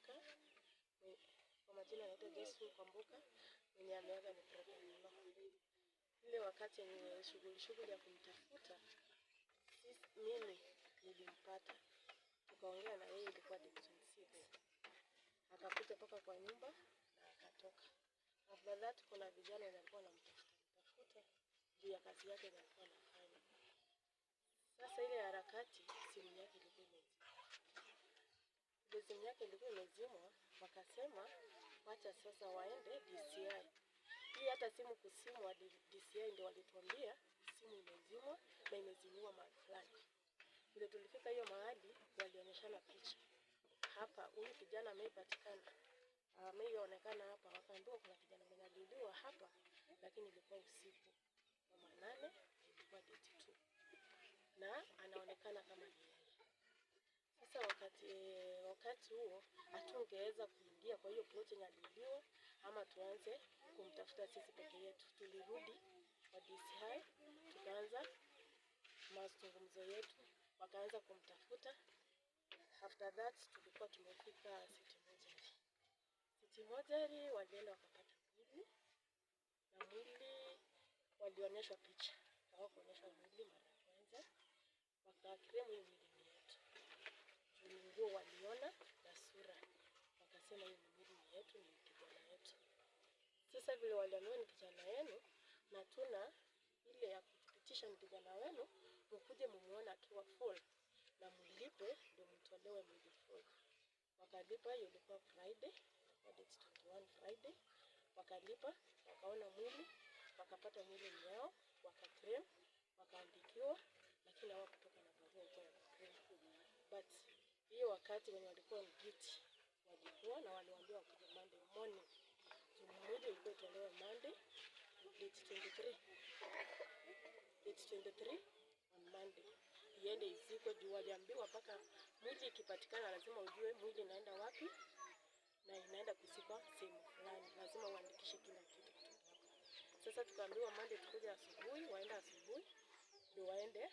Kwamboka. Kwa majina anaitwa Josephine Kwamboka, mwenye ameaga ni brother-in-law. Ile wakati yenye shughuli shughuli ya kumtafuta, sisi, mimi nilimpata, tukaongea na yeye, ilikuwa date 26. Akakuja mpaka kwa nyumba na akatoka. After that kuna vijana wenye walikuwa wanamtafuta mtafuta juu ya kazi yake yenye alikuwa anafanya. Sasa ile harakati, simu yake ilikuwa imezimwa. Ile simu yake ilikuwa imezimwa, wakasema wacha sasa waende DCI. Hii hata simu kuzimwa, DCI ndio walituambia simu imezimwa na imezimiwa mahali fulani. Vile tulifika hiyo mahali, walionyeshana picha. Hapa huyu kijana amepatikana, ameonekana hapa, wakaambiwa kuna kijana mwenye aliuliwa hapa, lakini ilikuwa usiku wa manane, ilikuwa date 2 na anaonekana kama ni yeye. Sasa wakati huo hatungeweza kuingia kwa hiyo plot yenye aliuliwa ama tuanze kumtafuta sisi peke yetu. Tulirudi kwa DCI tukaanza mazungumzo yetu, wakaanza kumtafuta. After that tulikuwa tumefika City Mortuary. City Mortuary walienda wakapata mwili na mwili walionyeshwa picha, hawakuonyeshwa mwili mara ya kwanza, wakaclaim hii mwili ni yetu. Juu ni nguo waliona na sura, wakasema hii ni mwili ni yetu, ni kijana yetu. Sasa vile waliambiwa ni kijana yenu na tuna ile ya kuthibitisha ni kijana wenu, mkuje mumuone akiwa full na mlipe ndio mtolewe mwili full. Wakalipa, hiyo ilikuwa Friday, ilikuwa date 21 Friday. Wakalipa, wakaona mwili, wakapata mwili ni yao, wakaclaim, wakaandikiwa, lakini hawakutoka na barua ilikuwa ya kuclaim. But hiyo wakati wenye walikuwa on duty walikuwa na waliwaambiwa wakuje Monday morning. Juu mwili ilikuwa itolewe Monday date 23. Date 23 on Monday iende izikwe, juu waliambiwa mpaka mwili ikipatikana lazima ujue mwili inaenda wapi na inaenda kuzikwa sehemu fulani, lazima uandikishe kila kitu kutoka hapo. Sasa tukaambiwa Monday tukuje asubuhi, waende asubuhi ndio waende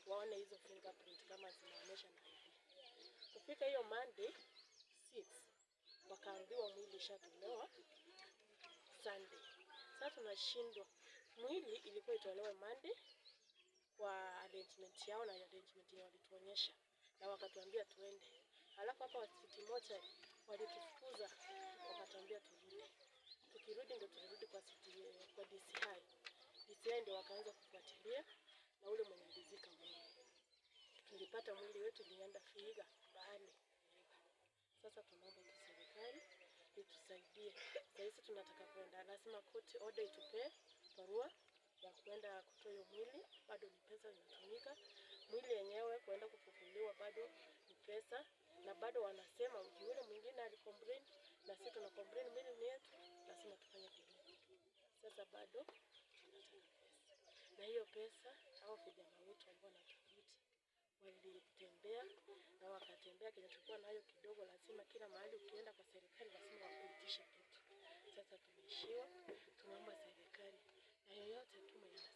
waone hizo fingerprint kama zinaonyesha na ID. Kufika hiyo Monday 6 wakaambiwa mwili ishatolewa Sunday. Sasa tunashindwa, mwili ilikuwa itolewe Monday kwa arrangement yao na arrangement yao walituonyesha na wakatuambia tuende. Alafu hapa City Mortuary walitufukuza wakatuambia turudi. Tukirudi ndio tulirudi kwa city, kwa DCI. DCI ndio wakaanza kufuatilia na ule mwenye alizika mwili. Tulipata mwili wetu ilienda Vihiga Mbale. Sasa tunaomba tu serikali itusaidie. Sasa hizi tunataka kwenda, lazima court order itupee barua ya kwenda kutoa hiyo mwili, bado ni pesa inatumika. Mwili yenyewe kwenda kufufuliwa bado ni pesa, na bado wanasema yule mwingine alicomplain na sisi tuna complain mwili ni yetu, lazima tufanye bidii. Sasa bado tunataka pesa, na hiyo pesa hao vijana wetu ambao wanatuvuta walitembea na wakatembea, kenye tulikuwa nayo kidogo, lazima kila mahali ukienda kwa serikali lazima wakuitishe kitu. Sasa tumeishiwa, tunaomba serikali na yoyote tu mwenye anasikia